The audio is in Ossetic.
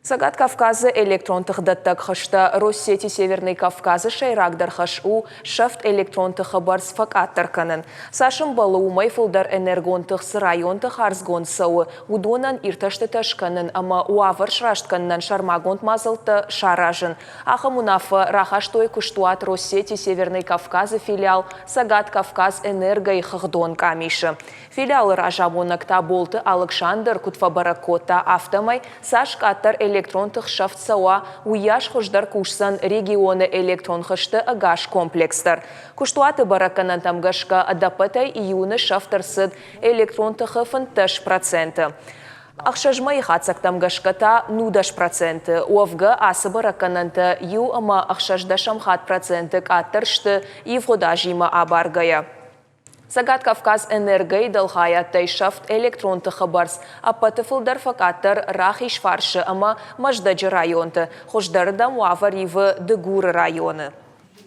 Цӕгат Кавказы электрон тыхдӕттӕг хызтӕ Россети Северный Кавказ-ы сӕйрагдӕр хӕс у сӕфт электрон тыхы бӕрц фӕкъаддӕр кӕнын. Цас ӕмбӕлы, уымӕй фылдӕр энергон тых цы районты хардзгонд цӕуы, уыдонӕн иртӕстытӕ скӕнын ӕмӕ уавӕр сраст кӕнынӕн сӕрмагонд мадзӕлттӕ саразын. Ахӕм уынаффӕ рахастой куыстуат Россети Северный Кавказ-ы филиал Цӕгат Кавказ Энерго-йы хыгъдон къамисы. Филиалы разамонӕг Таболты Алыксандр куыд фӕбӕрӕг кодта, афтӕмӕй цас къаддӕр электрон тых сӕфт цӕуа, уыйас хуыздӕр кусдзӕн регионы электрон хызты ӕгас комплекс дӕр. Куыстуаты бӕрӕггӕнӕнтӕм гӕсгӕ ӕдӕппӕтӕй июны сӕфт ӕрцыд электрон тыхы 15%. Ӕхсӕз мӕйы хатдзӕгтӕм гӕсгӕ та 19%. Уӕвгӕ, ацы бӕрӕггӕнӕнтӕ иу ӕмӕ ӕхсӕздӕсӕм хатт проценты къаддӕр сты ивгъуыд азимӕ абаргӕйӕ. Цӕгат Кавказ Энерго-йы дӕлхайадтӕй сӕфт электрон тыхы бӕрц ӕппӕты фылдӕр фӕкъаддӕр Рахизфарсы ӕмӕ Мӕздӕджы районты, хуыздӕрырдӕм уавӕр ивы Дыгуры районы.